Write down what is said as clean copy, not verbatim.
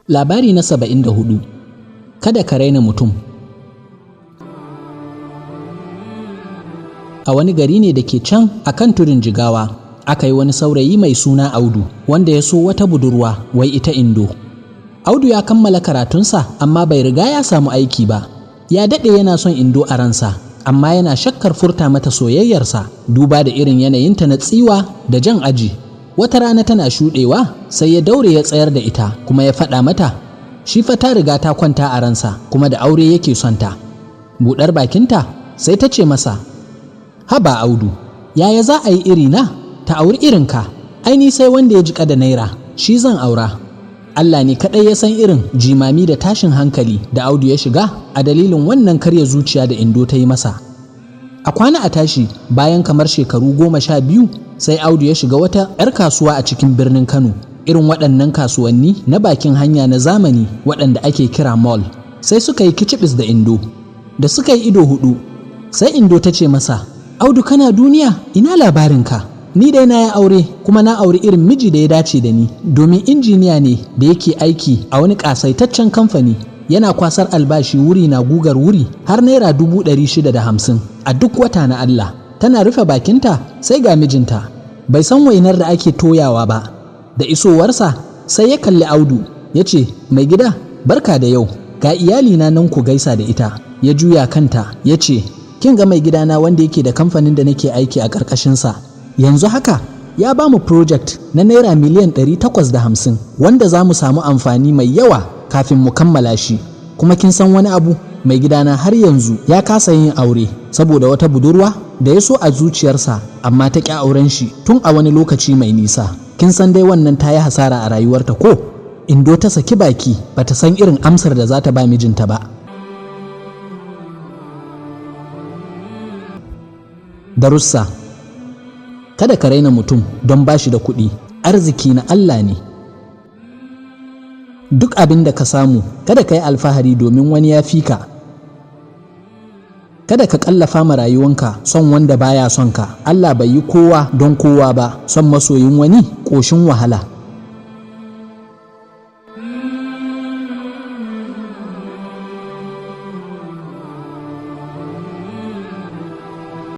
Labari na 74. Kada ka raina mutum. A wani gari ne da ke can a kan tudun Jigawa, aka yi wani saurayi mai suna Audu, wanda ya so wata budurwa wai ita Indo. Audu ya kammala karatunsa, amma bai riga ya samu aiki ba. Ya daɗe yana son Indo a ransa, amma yana shakkar furta mata soyayyarsa, duba da irin yanayinta na tsiwa da jan aji. Wata rana tana shuɗewa, sai ya daure ya tsayar da ita kuma ya faɗa mata shi fa ta riga ta kwanta a ransa, kuma da aure yake son ta. Buɗar bakinta sai ta ce masa, "Haba Audu, yaya za a yi irina ta auri irinka? Ai ni sai wanda ya jiƙa da naira shi zan aura." Allah ne kaɗai ya san irin jimami da tashin hankali da Audu ya shiga a dalilin wannan karya zuciya da Indo ta yi masa. A kwana a tashi, bayan kamar shekaru 12, sai Audu ya shiga wata 'yar kasuwa a cikin birnin Kano, irin waɗannan kasuwanni na bakin hanya na zamani waɗanda ake kira mall. Sai suka yi kicibis da Indo. Da suka yi ido hudu, sai Indo ta ce masa, "Audu, kana duniya, ina labarinka? Ni dai na yi aure, kuma na auri irin miji da ya dace da ni, domin injiniya ne da yake aiki a wani ƙasaitaccen kamfani, yana kwasar albashi wuri na gugar wuri har naira 650,000 a duk wata na Allah." Tana rufe bakinta sai ga mijinta. Bai san wainar da ake toyawa ba. Da isowarsa sai ya kalli Audu ya ce, "Mai gida, barka da yau, ga iyalina nan, ku gaisa da ita." Ya juya kanta ya ce, "Kin ga mai gidana wanda yake da kamfanin da nake aiki a ƙarƙashinsa. Yanzu haka ya ba mu project na naira miliyan 850 wanda za mu samu amfani mai yawa kafin mu kammala shi. Kuma kin san wani abu? Mai gidana har yanzu ya kasa yin aure saboda wata budurwa da ya so a zuciyarsa, amma ta ƙi auren shi tun a wani lokaci mai nisa. Kin san dai wannan ta yi hasara a rayuwarta ko?" Indo ta saki baki, bata san irin amsar da za ta ba mijinta ba. Darussa. Kada ka raina mutum don ba shi da kuɗi, arziki na Allah ne. Duk abin da ka samu, kada ka yi alfahari domin wani ya fi ka. Kada ka kallafa ma rayuwanka son wanda baya son ka. Allah bai yi kowa don kowa ba. Son masoyin wani ƙoshin wahala.